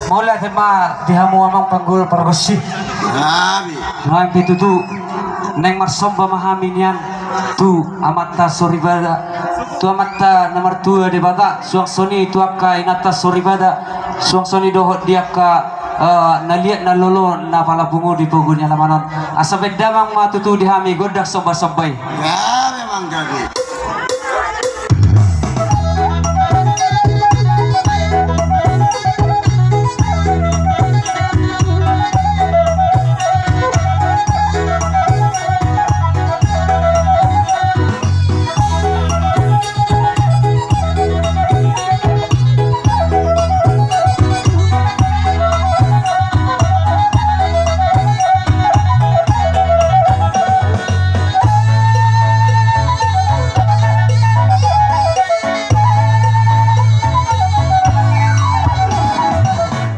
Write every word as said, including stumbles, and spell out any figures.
Mauliate ma di hamu amang panggual pargonsi. Nuaeng pe tutu naeng marsomba ma hami nian tu Amanta Soripada, tu Amanta na martua Debata, suang songon i tu angka inanta Soripada, suang songon i dohot di angka na liat na lolo na pala pungu di pogu ni alaman on. Asa bahen damang ma tutu di hami gondang somba-somba i.